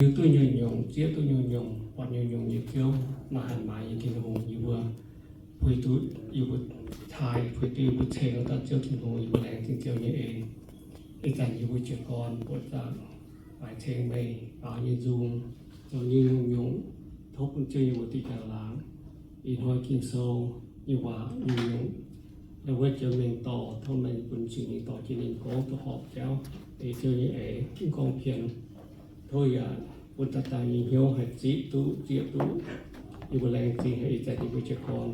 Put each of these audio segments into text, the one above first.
Liuz duqv nyungc-nyungc, zieqv duqv nyungc-nyungc, buatc nyungc-nyungc nyei Ziouv, maaih haic maaiz nyei Tin-Hungh, yie mbuo puix duqv, yie mbuo taaih puix duqv yie mbuo ceng dauh Ziouv Tin-Hungh, yie mbuo laengz zingh Ziouv nyei eix. Ih zanc yie mbuo jiez gorn buoqc zaangc, faix ceng meih baaux nyei nzung, zoux nyei nyungc-nyungc, tov bun Ziouv nyei mbuox diuh jaa-laangc, ih hnoi Ging-Sou nyei waac nyungc-nyungc, ndau wuov jiex mingh dorh, tov meih bun cing-nzengc dorh jienv ninh gorngv duqv horpc jauv, ei Ziouv nyei eix mv gorngv pien. Tov yaac bun dauh dauh nyei hnyouv haih ziqv duqv, zieqv duqv. Yie mbuo laengz zingh haic ih zanc yie mbuo jiez gorn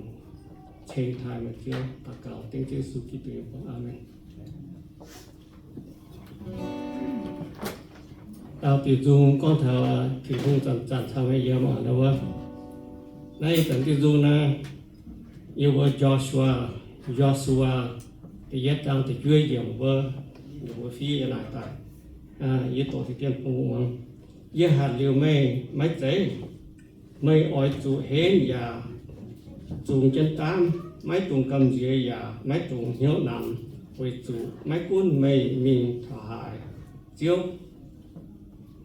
ceng taaih meih Ziouv, daux gaux dengv Ziouv Yesu Giduc nyei mbuox. Aamen. Daauh diuc nzung gorngv taux Tin-Hungh zanc-zanc caux meih yiem oc, ndau wuov. Naaiv ih zanc diuh nzung naaiv, yie mbuo Joshua, Joshua da'yietv zaang da'juov yiemc wuov, yie mbuo fiev yiem naaic daaih. Yie doqc deix Bienh Hungh muangx. Yie hatc liuz meih maiv zeiz? Meih oix zuqc henv yaac zungx jienv daamv, maiv dungx gamh nziex yaac maiv dungx hnyouv namx, weic zuqc maiv gunv meih mingh taux haaix, Ziouv,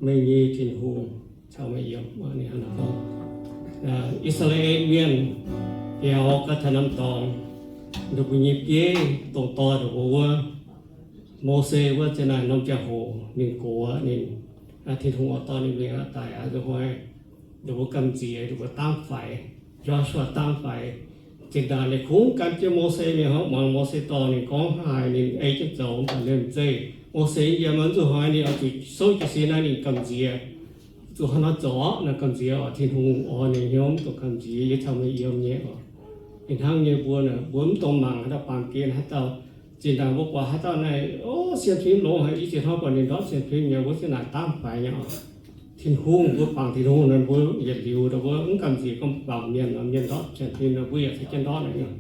meih nyei Tin-Hungh caux meih yiem. I^saa^laa^en Mienh biaux ganh taux norm dorngx, ninh mbuo nyei bieiv dongh dorh ninh mbuo wuov, Mose wuov, zinh ndaangc norm ziangh hoc ninh gox, ninh, Tin-Hungh oix dorh ninh mingh daic aqv. Nzunc hnoi ninh mbuo gamh nziex, ninh mbuo daamv faix, Joshua daamv faix. Zinh ndaangc ninh kungx gan jienv Mose mingh hnangv, muangx Mose dorh ninh gorngv haaix, ninh ei jienv zoux, mv baac ninh mv zeiz. Mose yiem, nzunc hnoi ninh oix zuqc souv jiez sin naaiv, ninh gamh nziex. Zuqc hnangv naaiv zoux naaiv gamh nziex oc. Tin-Hungh oix ninh hnyouv mv dungx gamh nziex, yie caux meih yiem nyei oc. Ninh hnangv nyei mbuo naaic, mbuo mv dungx mangc haaix dauh baamh gen haaix dauh. Zinh ndaangc mbuo buatc haaix dauh naaic, o, sienx fim longx haic, i ziex hnoi buatc ninh ndortv sienx fim nyei, mbuo zinh ndaangc daamv faix nyei oc. Tin-Hungh, mbuo bangc Tin-Hungh nor, mbuo yietc liuz nor, mbuo mv gamh nziex gorngv bangc mienh nor, mienh ndortv sienx fim nor, mbuo yaac caux jienv ndortv nor.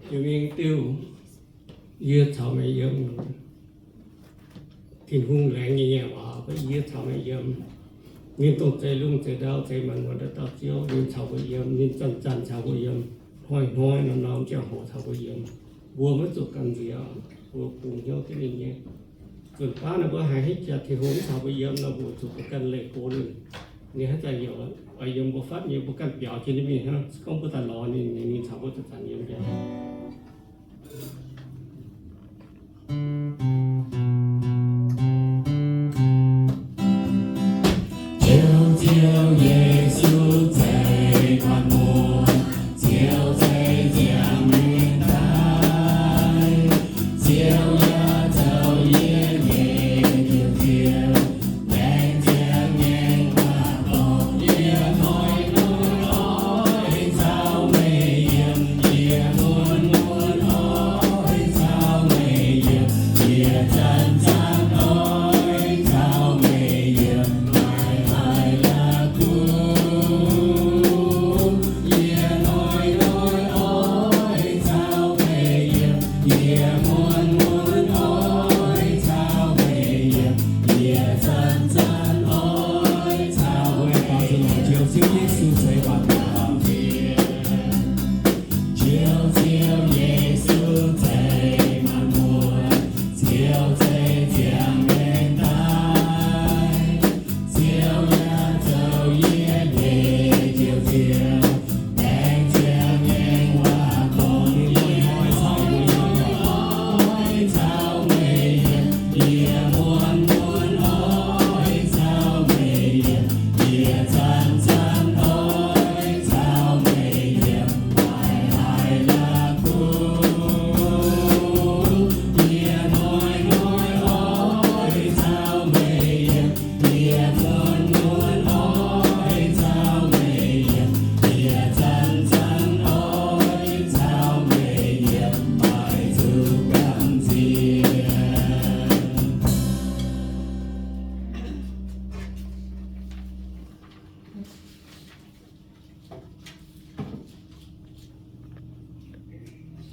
Yie mingh diuh, yie caux meih yiem. Tin-Hungh laengz nyei waac, yie caux meih yiem. Ninh dongh zeix lungh zeix ndau, zeix maanc muotc dauh dauh Ziouv, ninh caux mbuo yiem, ninh zanc-zanc caux mbuo yiem, hnoi-hnoi norm-norm ziangh hoc caux mbuo yiem. Mbuo maiv zuqc gamh nziex, mbuo bungx hnyouv jienv ninh nyei. Nzunc baav naaic mbuo haiz hingv jaax Tin-Hungh mv caux mbuo yiem nor, mbuo zuqc mbuo ganh leih go ninh. Ninh haaix zanc heuc oix yiem mbuo fatv nyei, mbuo ganh biaux jienv ninh mingh hnangv. Se gorngv mbuo daaih lorz ninh, ninh caux mbuo zanc-zanc yiem njiec. Ziouv, Ziouv Yesu, zeiz guanh mungh, Ziouv zeiz nziaamc mienh daaih. Ziouv yaac zoux yie nyei Ziouv, laengz zingh ngaengc waac-dorngh yie hnoi-hnoi oix caux meih yiem yie bun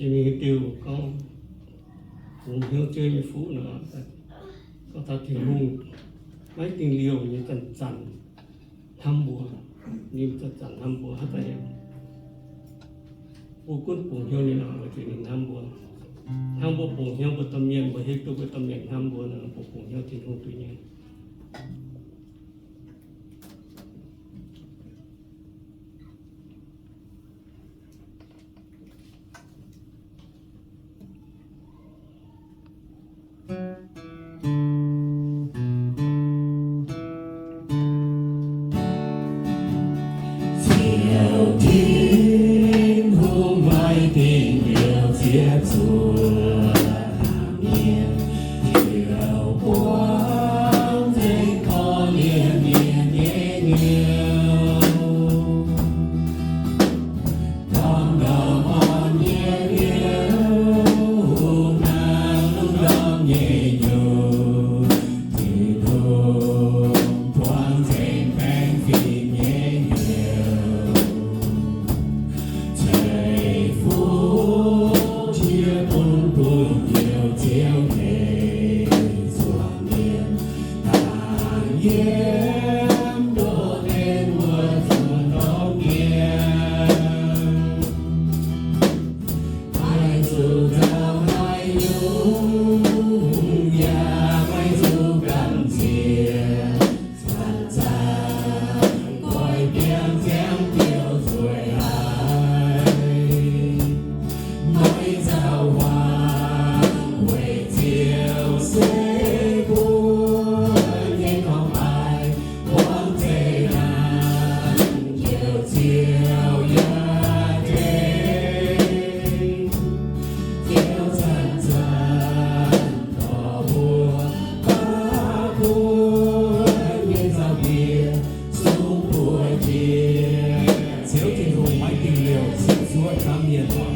Mingh diuh gorngv bungx hnyouv Ziouv nyei fuqv nor, gorngv taux Tin-Hungh maiv dingh liouh nyei zanc-zanc hnamv mbuo, ninh zanc-zanc hnamv mbuo haaix zanc, mbuo gunv bungx hnyouv ninh nor, weic zuqc ninh hnamv mbuo. Hnangv mbuo bungx hnyouv mbuo domh mienh, mbuo hiuv duqv mbuo domh mienh hnamv mbuo nor, mbuo bungx hnyouv Tin-Hungh duqv nyei. Ziouv Tin-Hungh maiv dingh liouh ziex zuoqv mienh, ziouc buangv nzengc korv-lienh mienh nyei hnyouv. Dorn-dorn orn nyei hnyouv, hnangv lungh ndorm nyei hnyouv, Tin-Hungh buangv nzengc baengh fim nyei hnyouv. Ceix fuqv jiex bun bungx hnyouv Ziouv nyei zuangx mienh, daaih yiem ndoqv deix wuov zuangx ndorm mienh. Maiv zuqc nzauh haaix nyungc, yaac maiv zuqc gamh nziex. Zanc-zanc nqoi biangv ziangx biouv nzueic haic. Maiv nzauh hmuangx weic Ziouv se mbuo nyei torngv-baaix, buangv zeqc naanc njoux Ziouv yaac tengx. Ziouv zanc-zanc dorh mbuo, baav mbuo nyei nzauh ndie, sung mbuo jiex. Ziouv Tin-Hungh maiv dingh liouh ziex zuoqv hnamv mienh oc.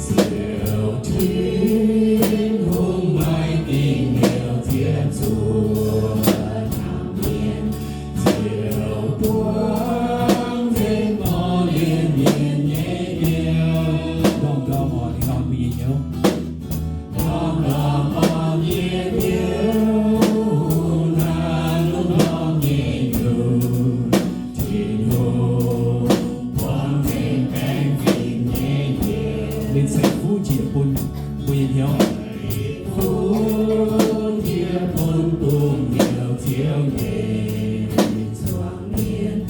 Ziouv Tin-Hungh maiv dingh liouh ziex zuoqv hnamv mienh, ziouc buangv nzengc korv-lienh mienh nyei hnyouv. Ndorm-ndorm orn, ndorm-ndorm orn nyei hnyouv, hnangv lungh ndorm nyei hnyouv. Tin-Hungh buangv nzengc baengh fim nyei hnyouv. Ninh ceix fuqv jiex bun mbuo nyei hnyouv. Fuqv jiex bun bungx hnyouv Ziouv nyei zuangx mienh,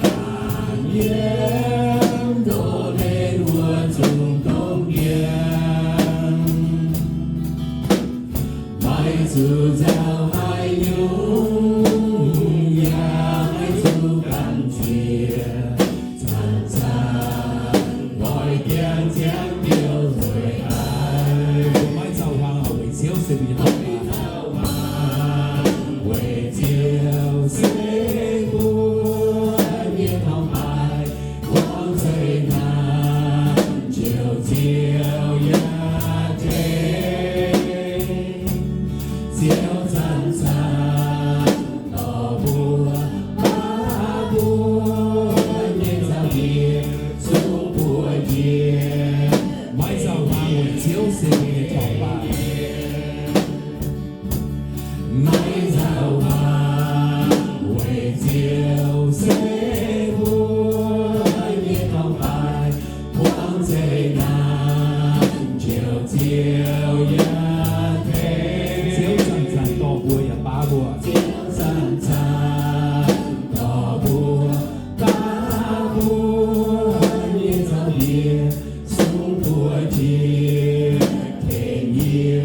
daaih yiem ndoqv deix wuov zuangx ndorm mienh. Maiv zuqc nzauh haaix nyungc, yaac maiv zuqc gamh nziex. Zanc-zanc nqoi biangv ziangx biouv nzueic haic. Mbuo maiv nzauh hmuangx weic Ziouv se mbuo nyei torngv-baaix. Weic Ziouv se mbuo nyei torngv-baaix, buangv zeqc naanc njoux Ziouv yaac tengx. Ziouv zanc-zanc dorh mbuo, baav mbuo nyei nzauh ndie, sung mbuo jiex. Maiv nzauh hmuangx weic Ziouv se mbuo nyei torngv-baaix. Maiv nzauh hmuangx weic Ziouv se mbuo nyei torngv-baaix, buangv zeqc naanc njoux Ziouv yaac tengx. Ziouv zanc-zanc dorh mbuo yaac baav mbuo. Ziouv zanc-zanc dorh mbuo, baav mbuo nyei nzauh ndie, sung mbuo jiex, tengx yie,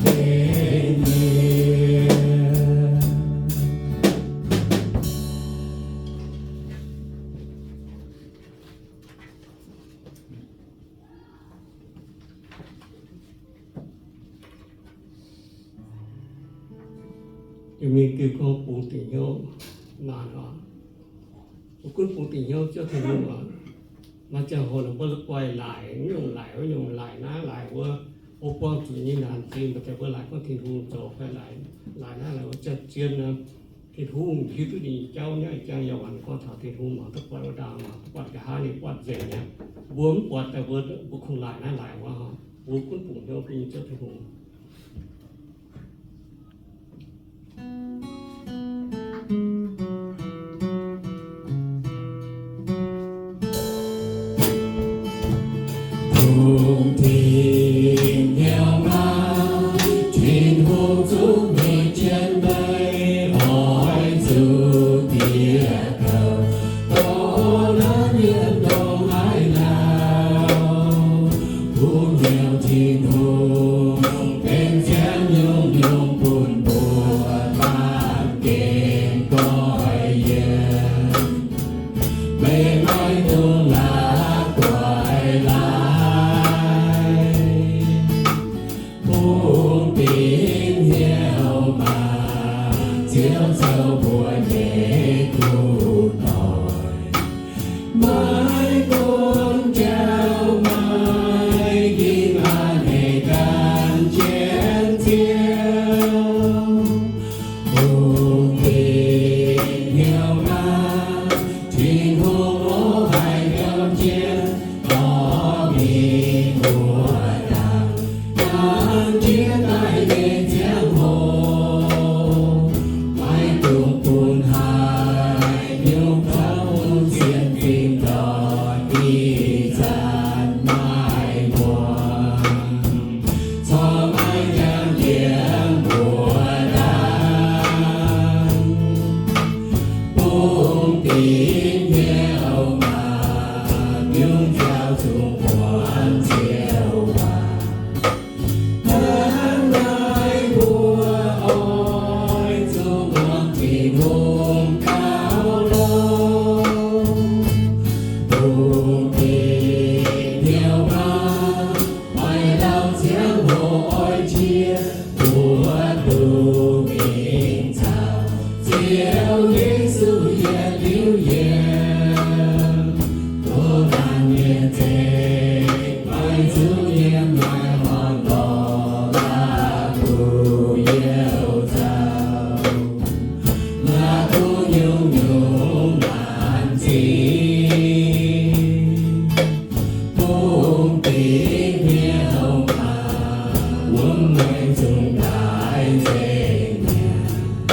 tengx yie. Yie mingh diuh gorngv bungx dingc hnyouv naanc oc. Mbuo gunv bungx dingc hnyouv Ziouv Tin-Hungh oc. Maaih ziangh hoc mbuo la'guaih laaic nyungc laaic wuov nyungc, laaic naaiv laaic wuov, mbuo buangh zuqc nyei naanc zingh, maaih deix mbuo laaic gorngv Tin-Hungh zoux fai laaic, laaic naaiv laaic wuov, ziangh zien nor, Tin-Hungh hiuv duqv ninh nyei jauv nyei, jangx yaac waanc gorngv taux Tin-Hungh mangc duqv buatc wuov ndaangc, mangc duqv buatc nqa'haav ninh buatc nzengc nyei. Mbuo mv buatc daaih mbuo, mbuo kungx laaic naaiv laaic wuov, mbuo gunv bungx hnyouv bun nyei Ziouv Tin-Hungh. Bungx dingc hnyouv maah, Tin-Hungh zungv mingh jienv meih oix zuqc bieqc kouv, dongh naaiv mienh ndongc haaix lauh. Bungx hnyouv Tin-Hungh benx ziangx nyungc-nyungc bun mbuo baamh gen goiv yiem. Meih maiv dungx la'guaih laaix. Bungx dingc hnyouv maah, Ziouv zoux mbuo nyei kuv doic. Maiv gunv jauv maaiz, yie laanh hec gan jienv Ziouv. Bungx dingc hnyouv maah, Tin-Hungh oix haih gauh jienv dorh mingh wuov ndaangc, gan jienv daaih nyei ziangh hoc, maiv dungx bun haaix nyungc taux bun sienx fim ndortv ih zanc maiv muangx. Corc maiv jangx jienv mbuo ndaangc. Bungx dingc hnyouv maah, nyungc jauv zungv muangx Ziouv waac. Hnangv naaiv mbuo oix zuqc muangx Tin-Hungh gauh longx. Bungx dingc hnyouv maah, maiv lauh ziangh hoc oix jiex, mbuo duqv mingh caux Ziouv Yesu yietc liuz yiemc. Tov laanh mienh zengc maiv zuqc yiem naaiv horngh lorh la'kuqv youh zaux, la'kuqv nyungc-nyungc laanh zingh. Bungx dingc hnyouv maah, wuom mueiz zungv daaih nzengc mi'aqv.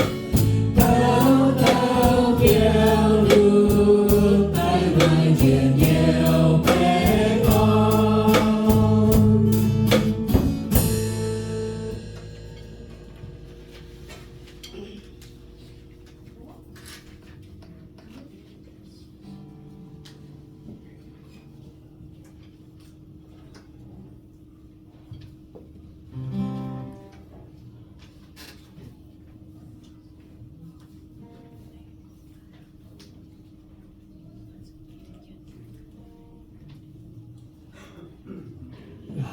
Dauh dauh biaux nduqc daaih maaih njiec hnyouv baengh orn.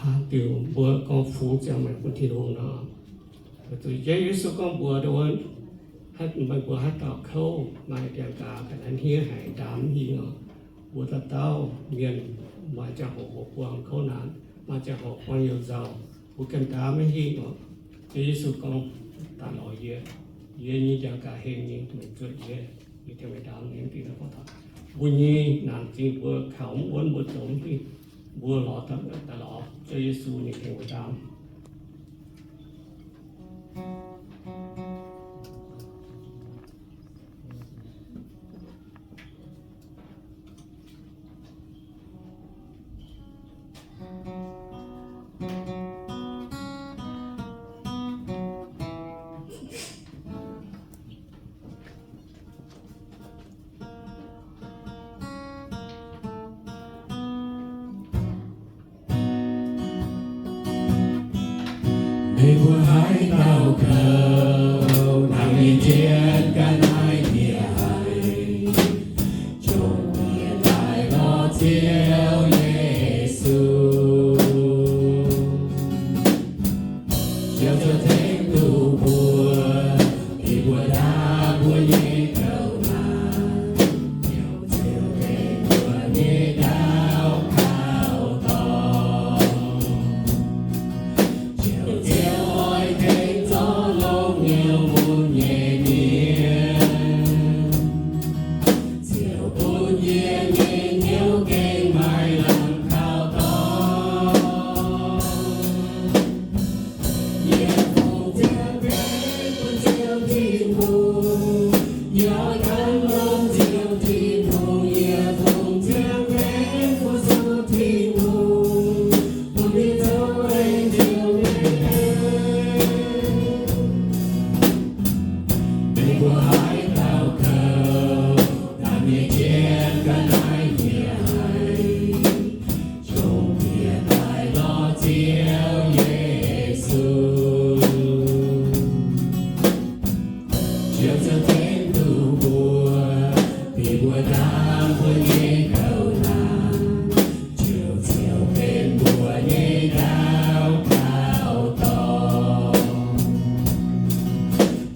Hnangv diuc mbuo gorngv fungx ziangh maengc bun Tin-Hungh nor, zuqc Ziouv Yesu gorngv mbuox wuov, meih mbuo haaix dauh kouv maaih ndiangx-gaax ga'naaiv hniev haic, ndaam mv hingh oc. Mbuo dauh dauh mienh maaih ziangh hoc hoqc buangh kouv naanc, maaih ziangh hoc buangh you nzauh, mbuo ganh ndaam maiv hingh oc. Ziouv Yesu gorngv, daaih lorz yie, yie nyei ndiangx-gaax hengx nyei, meih zuotc yie, yie tengx meih ndaam. Mbuo nyei naanc zingh mbuo kaux mv wuonv, mbuo zoux mv hingh, mbuo lorz daaih lorz Ziouv Yesu, ninh tengx mbuo ndaam. Meih mbuo haaix dauh kouv, hnangv nyei jienv ga'naaiv ndie haic, jomc bieqc daaih lorz Ziouv Yesu. Ziouv ziouc tengx duqv mbuo, tengx mbuo ndaam mbuo nyei kouv naanc. Ziouv tengx mbuo nyei ndaauv kaux dorngx. Ziouv, Ziouv oix tengx zorqv longx nyouv mun nyei mienh. Yie nyei hnyouv gengh maaih lamh kaux dorngx. Yie fungx ziangh maengc bun Ziouv Tin-Hungh. Yie oix gan longx Ziouv Tin-Hungh. Yie fungx ziangh maengc bun Ziouv Tin-Hungh, bun ninh zoux aengx Ziouv nyei eix. Meih mbuo haaix dauh kouv, naaiv nyei jienv ga'naaiv yie haiz, zungv bieqc daaih lorz Ziouv Yesu. Ziouv, Ziouv tengx duqv mbuo, bieqc mbuo ndaam mbuo nyei kouv-naanc. Ziouv, Ziouv benx mbuo nyei ndaauv kaux dorngx.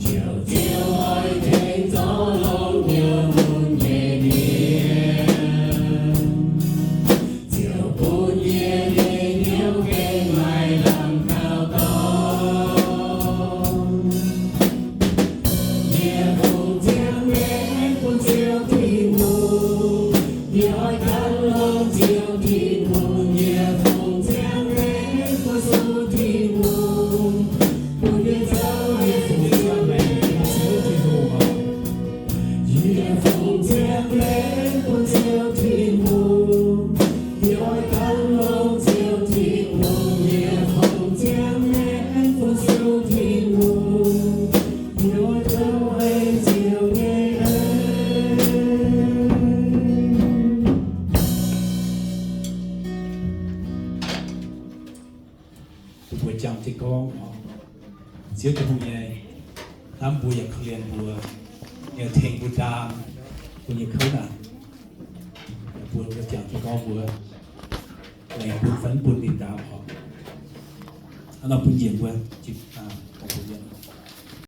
Ziouv, Ziouv oix tengx zorqv longx hnyouv mun nyei mienh. Ziouv bun yie nyei hnyouv gengh maaih lamh kaux dorngx. Yie fungx ziangh maengc bun Ziouv Tin-Hungh. Yie oix gan longx Ziouv Tin-Hungh. Yie fungx ziangh maengc bun Ziouv Tin-Hungh, bun ninh zoux aengx Ziouv nyei eix. Yie fungx ziangh maengc bun Ziouv Tin-Hungh. Yie oix gan longx Ziouv Tin-Hungh. Yie fungx ziangh maengc bun Ziouv Tin-Hungh. Yie oix zoux aengx Ziouv nyei eix. Mbuo jangx jienv gorngv, Ziouv Tin-Hungh nyei, hnamv mbuo yaac korv-lienh mbuo, yaac tengx mbuo ndaam mbuo nyei kouv-naanc. Mbuo jangx jienv gorngv mbuo laengz bun fai mv bun ninh ndaam oc. Hnangv nor bun njiec mbuo,